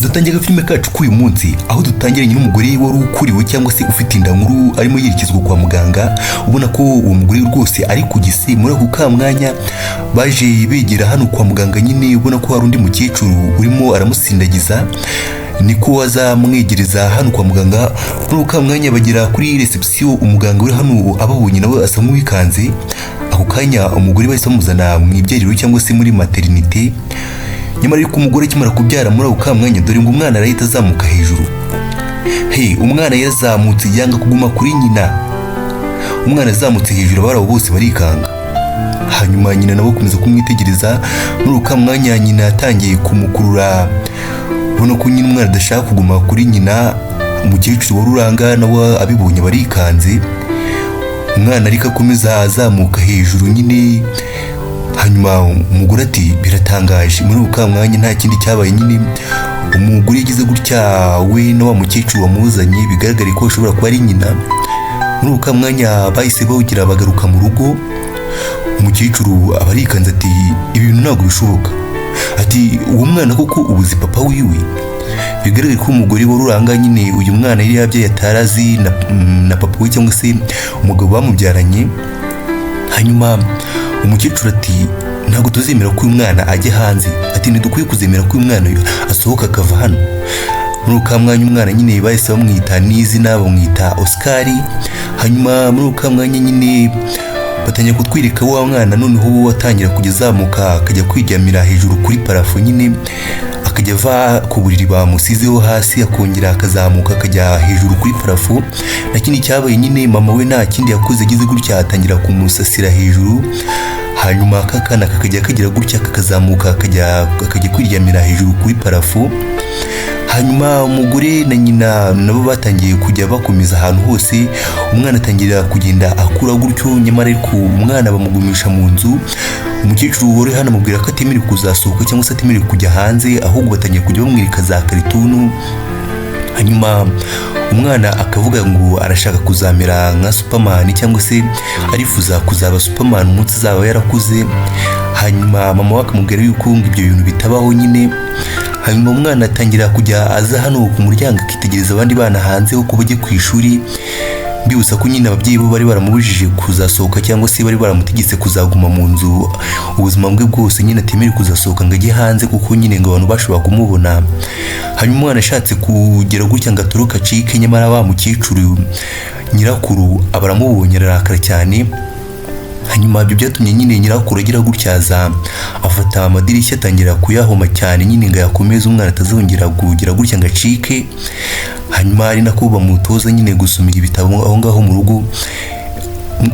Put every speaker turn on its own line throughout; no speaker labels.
Dutangira agafilime kacu k'uyu munsi aho dutangiranye n'umugore wari ukuriwe cyangwa se ufite inda nkuru, arimo yerekezwa kwa muganga. Ubona ko uwo mugore rwose ari ku gise. Muri ako ka mwanya baje begera hano kwa muganga nyine, ubona ko hari undi mukecuru urimo aramusindagiza, niko azamwegereza hano kwa muganga. Muri ako ka mwanya bagera kuri reception, umuganga uri hano ababonye nawe asa nk'uwikanze. Ako kanya umugore bahise bamuzana mu ibyariro cyangwa se muri maternité. Nyamara ariko umugore akimara kubyara, muri ako ka mwanya dore ngo umwana arahita azamuka hejuru. He, umwana yarazamutse, yanga kuguma kuri nyina. Umwana azamutse hejuru, abari aho bose barikanga. Hanyuma nyina nawe akomeza kumwitegereza. Muri ako ka mwanya nyina yatangiye kumukurura, ubona ko nyine umwana adashaka kuguma kuri nyina. Umukecuru wari uranga nawe abibonye barikanze. Umwana ariko akomeza azamuka hejuru nyine. Hanyuma umugore ati: "Biratangaje." Muri ako ka mwanya nta kindi cyabaye nyine, umugore yagize gutya, we na wa mukecuru wamuzanye, bigaragare ko ashobora kuba ari nyina. Muri ako ka mwanya bahise bawugira bagaruka mu rugo. Umukecuru aba arikanze ati: "Ibi bintu ntabwo bishoboka." Ati: "Uwo mwana koko ubuzi papa wiwe?" Bigaragare ko umugore wari uranga nyine uyu mwana yari yabyaye atarazi na papa we cyangwa se umugabo bamubyaranye. Hanyuma umukecuru ati: "Ntabwo tuzemera ko uyu mwana ajya hanze." Ati: "Ntidukwiye kuzemera ko uyu mwana asohoka akava hano." Muri ako mwanya umwana nyine bahise bamwita n'izina, bamwita Oscar. Hanyuma muri ako mwanya nyine batangira kutwereka wa mwana noneho watangira kujya azamuka, akajya kwiryamira hejuru kuri plafond nyine, akajya ava ku buriri bamusizeho hasi, akongera akazamuka akajya hejuru kuri plafond. Na kindi cyabaye nyine, mama we nta kindi yakoze, agize gutya atangira kumusasira hejuru. Hanyuma aka kana kakajya kagira gutya kakazamuka, akajya kwiryamira hejuru kuri plafond. Hanyuma umugore na nyina nabo batangiye kujya bakomeza ahantu hose. Umwana atangira kugenda akura gutyo. Nyamara ariko umwana bamugumisha mu nzu. Umukecuru wari hano amubwira ko atemerewe kuzasohoka cyangwa se atemerewe kujya hanze, ahubwo batangiye kujya bamwereka za cartoon. Hanyuma umwana akavuga ngo arashaka kuzamera nka Superman, cyangwa se arifuza kuzaba Superman umunsi azaba yarakuze. Hanyuma mama we akamubwira yuko ngo ibyo bintu bitabaho nyine. Hanyuma umwana atangira kujya aza hano ku muryango, akitegereza abandi bana hanze uko bajya ku ishuri. Mbibutsa ko nyine ababyeyi bo bari baramubujije kuzasohoka, cyangwa se bari baramutegetse kuzaguma mu nzu ubuzima bwe bwose nyine, atemerewe kuzasohoka ngo ajye hanze, kuko nyine ngo abantu bashobora kumubona. Hanyuma umwana ashatse kugera gutya ngo atoroke acike, nyamara wa mukecuru nyirakuru aba aramubonye, ararakara cyane. Hanyuma ibyo byatumye nyine nyirakuru agira gutya, aza afata amadirishya, atangira kuyahoma cyane nyine ngo ayakomeze, umwana atazongera kugira gutya ngo acike. Hanyuma ari nako bamutoza nyine gusomera ibitabo aho ngaho mu rugo.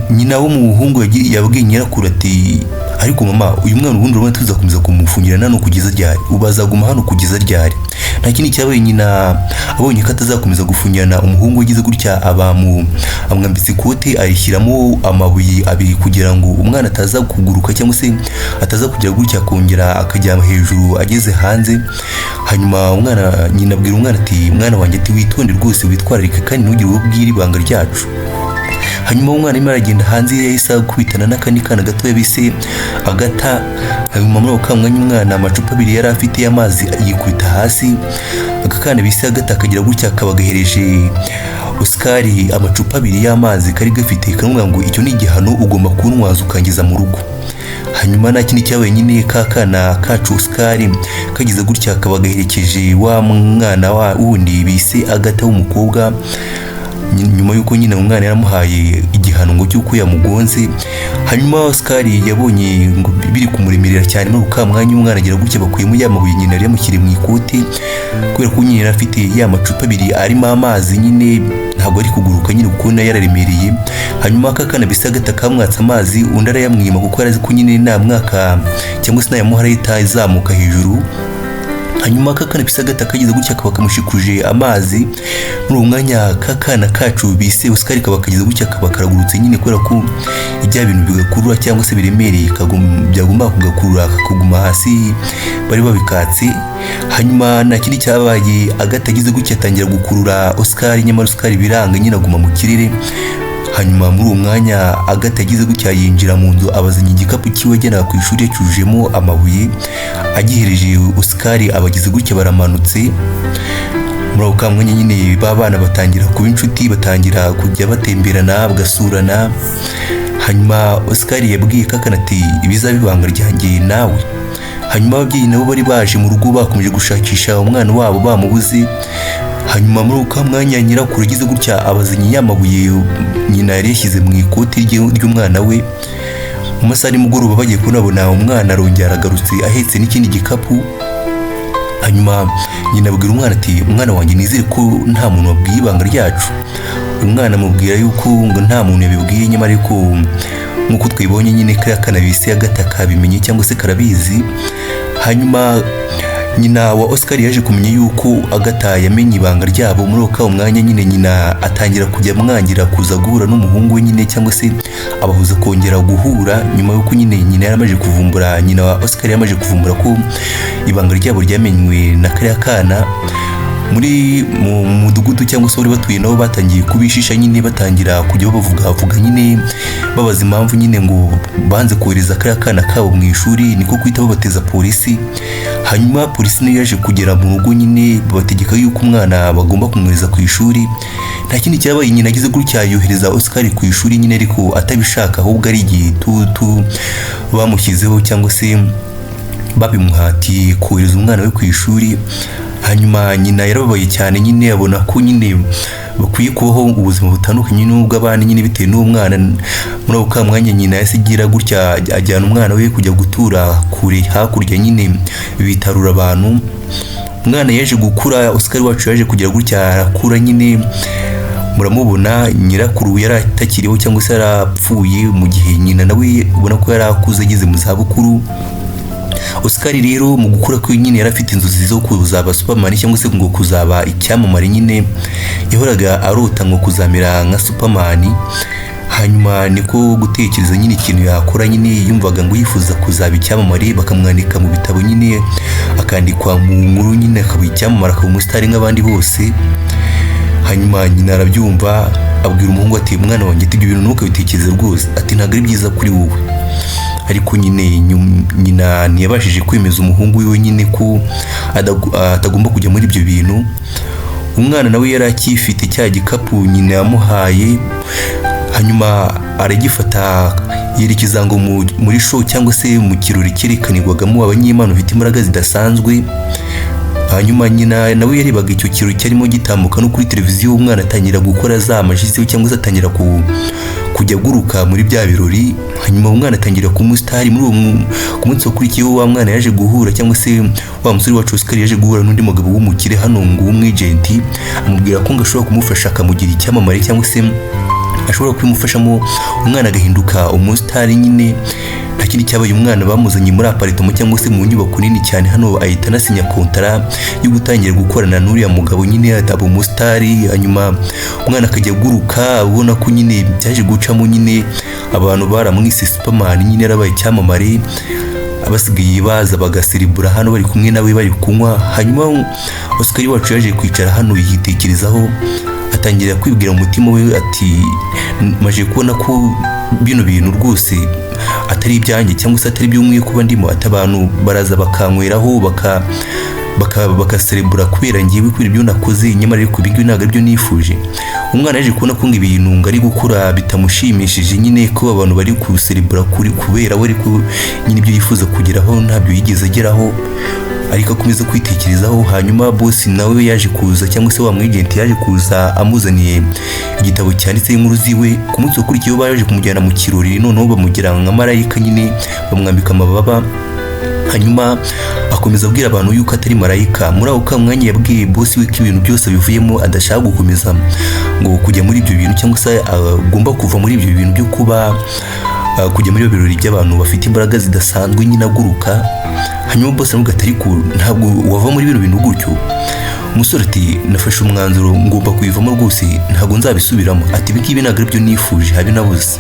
Nyina w'umuhungu yabwiye nyirakuru ati: "Ariko mama, uyu mwana ubundi urabona tuzakomeza kumufungira hano kugeza ryari? Ubu azaguma hano kugeza ryari?" Nta kindi cyabaye nyina abonye ko atazakomeza gufungirana umuhungu, wagize gutya abamu amwambitse ikote, arishyiramo amabuye abiri kugira ngo umwana ataza kuguruka, cyangwa se ataza kugira gutya akongera akajya hejuru ageze hanze. Hanyuma umwana, nyina abwira umwana ati: "Mwana wanjye," ati, "witonde rwose, witwararike, kandi ntugire uwo ubwira ibanga ryacu." Hanyuma umwana arimo aragenda hanze, yahise akubitana n'akandi kana gatoya bise Agata. Hanyuma muri ako mwanya umwana amacupa abiri yari afite y'amazi yikubita hasi. Aka kana bise Agata akagira gutya akaba agahereje Oscar amacupa abiri y'amazi kari gafite, karamubwira ngo: "Icyo ni igihano, ugomba kuntwaza ukangeza mu rugo." Hanyuma nta kindi cyabaye nyine, ka kana kacu Oscar kagize gutya kaba gaherekeje wa mwana wa wundi bise Agata w'umukobwa, nyuma y'uko nyine umwana yaramuhaye igihano ngo cy'uko yamugonze. Hanyuma Oscar yabonye ngo biri kumuremerera cyane. Muri ako mwanya umwana agira gutya bakuyemo ya mabuye nyina yari yamushyiriye mu ikote, kubera ko nyine yari afite ya macupa abiri arimo amazi nyine, ntabwo ari kuguruka nyine kuko nayo yararemereye. Hanyuma aka kana bise Agata kamwatse amazi, undi arayamwima, kuko yari azi ko nyine namwaka cyangwa se nayamuha arahita izamuka hejuru. Hanyuma aka kana bise Agata kagize gutya kaba kamushikuje amazi. Muri uwo mwanya aka kana kacu bise Oscar kaba kagize gutya kaba karagurutse nyine, kubera ko ibya bintu bigakurura cyangwa se biremereye byagomba kugakurura kakaguma hasi bari babikatse. Hanyuma nta kindi cyabaye, Agata agize gutya atangira gukurura Oscar, nyamara Oscar biranga nyine, aguma mu kirere. Hanyuma muri uwo mwanya Agatha yagize gutya yinjira mu nzu, abazanye igikapu cyiwe ajyana ku ishuri yacyujujemo amabuye, agihereje Oscar. Abagize gutya baramanutse. Muri ako kamwanya nyine ba bana batangira kuba inshuti, batangira kujya batemberana, bagasurana. Hanyuma Oscar yabwiye Kakana ati: "Ibizaba ibanga ryanjye nawe." Hanyuma ababyeyi nabo bari baje mu rugo bakomeje gushakisha umwana wabo bamubuze. Hanyuma muri ako mwanya nyirakuru agize gutya abazanye ya mabuye nyina yari yashyize mu ikoti ry'umwana we. Mu masaha nimugoroba bagiye kubonabona umwana arongera aragarutse ahetse n'ikindi gikapu. Hanyuma nyina abwira umwana ati: "Umwana wanjye, nizere ko nta muntu wabwiye ibanga ryacu." Umwana amubwira yuko ngo nta muntu yabibwiye, nyamara ariko nk'uko twibonye nyine kariya kana bise Agatha kabimenye cyangwa se karabizi. Hanyuma nyina wa Oscar yaje kumenya yuko Agatha yamenye ibanga ryabo. Muri ako mwanya nyine nyina atangira kujya amwangira kuza guhura n'umuhungu we nyine, cyangwa se abahuza kongera guhura, nyuma y'uko nyine nyina yaramaze kuvumbura, nyina wa Oscar yamaze kuvumbura ko ibanga ryabo ryamenywe na kariya kana. Muri mu mudugudu cyangwa se bari batuye nabo batangiye kubishisha nyine, batangira kujya babavuga vuga nyine, babaza impamvu nyine ngo banze kohereza kariya kana kabo mu ishuri, niko guhita babateza polisi. Hanyuma polisi niyo yaje kugera mu rugo nyine, babategeka yuko umwana bagomba kumwohereza ku ishuri. Nta kindi cyabaye, nyina agize gutya yohereza Oscar ku ishuri nyine, ariko atabishaka, ahubwo ari igitutu bamushyizeho cyangwa se babimuhatiye kohereza umwana we ku ishuri. Hanyuma nyina yarababaye cyane nyine, abona ko nyine bakwiye kubaho ubuzima butandukanye n'ubw'abandi nyine bitewe n'uwo mwana. Muri ako ka mwanya nyina yahise agira gutya ajyana umwana we kujya gutura kure hakurya nyine bitarura abantu. Umwana yaje gukura, Oscar wacu yaje kugira gutya arakura nyine, muramubona nyirakuru yari atakiriho cyangwa se yarapfuye, mu gihe nyina nawe ubona ko yari akuze ageze mu zabukuru. Oscar rero mu gukura kwe nyine yari afite inzozi zo kuzaba Superman cyangwa se ngo kuzaba icyamamare nyine, yahoraga arota ngo kuzamera nka Superman. Hanyuma niko gutekereza nyine ikintu yakora nyine, yumvaga ngo yifuza kuzaba icyamamare, bakamwandika mu bitabo nyine, akandikwa mu nkuru nyine, akaba icyamamare, akaba umusitari nk'abandi bose. Hanyuma nyina arabyumva, abwira umuhungu ati: "Mwana wanjye, ibyo bintu ntukabitekereze rwose," ati: "Ntabwo ari byiza kuri wowe." Ariko nyine nyina ntiyabashije kwemeza umuhungu wiwe nyine ko atagomba kujya muri ibyo bintu. Umwana nawe yari akifite cya gikapu nyina yamuhaye, hanyuma aragifata yerekeza ngo muri show cyangwa se mu kirori cyerekanirwagamo abanyempano bafite imbaraga zidasanzwe. Hanyuma nyina nawe yarebaga icyo kirori cyarimo gitambuka no kuri televiziyo, umwana atangira gukora za magie cyangwa se atangira kujya aguruka muri bya birori. Hanyuma umwana atangira kuba umusitari. Muri uwo ku munsi wakurikiyeho wa mwana yaje guhura, cyangwa se wa musore wacu Oscar yaje guhura n'undi mugabo w'umukire hano ngo w'umwejenti, amubwira ko ngo ashobora kumufasha akamugira icyamamare, cyangwa se ashobora kubimufashamo umwana agahinduka umusitari nyine. Nta kindi cyabaye, umwana bamuzanye muri apartment cyangwa se mu nyubako nini cyane hano, ahita anasinya kontara yo gutangira gukorana n'uriya mugabo nyine, ataba umusitari. Hanyuma umwana akajya aguruka, ubona ko nyine byaje gucamo nyine, abantu baramwise Superman nyine, yarabaye icyamamare, abasigaye baza bagaseribura hano bari kumwe nawe bari kunywa. Hanyuma Oscar wacu yaje kwicara hano yitekerezaho, atangira kwibwira mu mutima we ati: "Maje kubona ko bino bintu rwose atari ibyanjye cyangwa se atari ibyo nkwiye kuba ndimo," ati: "Abantu baraza bakanyweraho bakaserebura kubera ngewe, kubera ibyo nakoze, nyamara ariko ibi ngibi ntabwo aribyo nifuje." Umwana yaje kubona ko ngo ibintu ngo ari gukora bitamushimishije nyine, ko abantu bari kuserebura kuri kubera we, ariko nyine ibyo yifuza kugeraho ntabyo yigeze ageraho, ariko akomeza kwitekerezaho. Hanyuma boss nawe yaje kuza, cyangwa se wa mwagent yaje kuza amuzaniye igitabo cyanditseho inkuru ziwe. Ku munsi wakurikiyeho baje kumujyana mu kirori, noneho bamugira nka marayika nyine, bamwambika amababa. Hanyuma akomeza abwira abantu yuko atari marayika. Muri ako kamwanya yabwiye boss we ko ibintu byose bivuyemo, adashaka gukomeza ngo kujya muri ibyo bintu, cyangwa se agomba kuva muri ibyo bintu byo kuba kujya muri ibyo birori by'abantu bafite imbaraga zidasanzwe nyine aguruka. Hanyuma boss aramubwira ati: "Ariko ntabwo wava muri bino bintu gutyo." Umusore ati: "Nafashe umwanzuro, ngomba kubivamo rwose, ntabwo nzabisubiramo," ati: "Ibi ngibi ntabwo aribyo nifuje habe nabuze."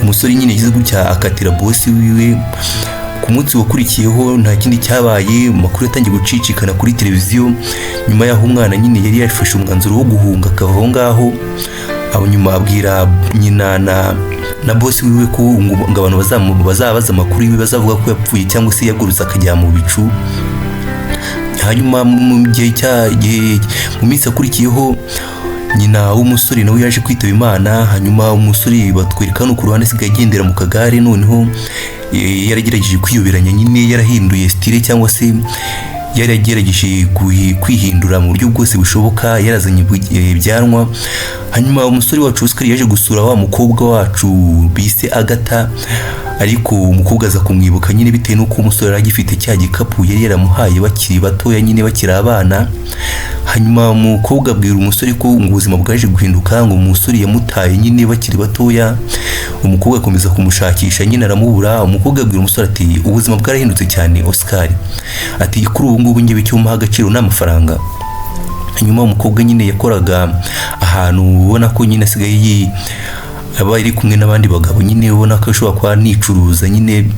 Umusore nyine yagize gutya akatira boss wiwe. Ku munsi wakurikiyeho nta kindi cyabaye, amakuru yatangiye gucicikana kuri televiziyo nyuma y'aho umwana nyine yari yafashe umwanzuro wo guhunga akava aho ngaho. Nyuma abwira nyina na bosi wiwe ko ngo abantu bazabaza amakuru yiwe bazavuga ko yapfuye cyangwa se yagurutse akajya mu bicu. Hanyuma mu gihe cya gihe mu minsi yakurikiyeho, nyina w'umusore nawe yaje kwitaba Imana. Hanyuma umusore batwereka hano ku ruhande asigaye agendera mu kagare. Noneho yaragerageje kwiyoberanya nyine, yarahinduye style cyangwa se yaragerageje kwihindura mu buryo bwose bushoboka, yarazanye ibyanwa. Hanyuma umusore wacu Oscar yaje gusura wa mukobwa wacu bise Agatha, ariko umukobwa aza kumwibuka nyine bitewe n'uko umusore yari agifite cya gikapu yari yaramuhaye bakiri batoya nyine, bakiri abana. Hanyuma umukobwa abwira umusore ko ngo ubuzima bwaje guhinduka, ngo umusore yamutaye nyine bakiri batoya. Umukobwa akomeza kumushakisha nyine aramubura. Umukobwa abwira umusore ati: "Ubuzima bwarahindutse cyane Oscar," ati: "Kuri ubu ngubu njyewe icyo muha agaciro ni amafaranga." Hanyuma umukobwa nyine yakoraga ahantu ubona ko nyine asigaye aba ari kumwe n'abandi bagabo nyine, ubona ko ashobora kuba anicuruza nyine.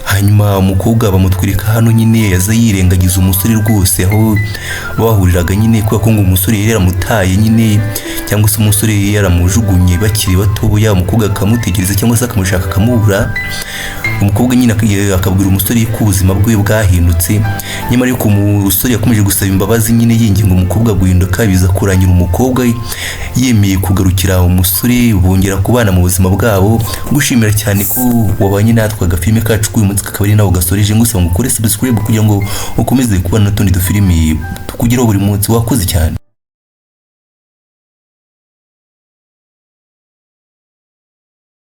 Hanyuma umukobwa bamutwereka hano nyine yaza yirengagiza umusore rwose aho bahuriraga nyine, kubera ko ngo umusore yari yaramutaye nyine cyangwa se umusore yari yaramujugunye bakiri batoya. Umukobwa akamutegereza cyangwa se akamushaka akamubura. Umukobwa nyine akabwira umusore ko ubuzima bwe bwahindutse, nyamara ariko umusore yakomeje gusaba imbabazi nyine, yinginga umukobwa guhinduka. Biza kurangira umukobwa yemeye kugarukira umusore, bongera kubana mu buzima bwabo. Gushimira cyane ko wabanye natwe. Agafilime kacu k'uyu munsi kakaba ari nawe gasoreje. Ngusaba ngo ukore subscribe kugira ngo ukomeze kubona n'utundi dufilimi tukugeraho buri munsi. Wakoze cyane.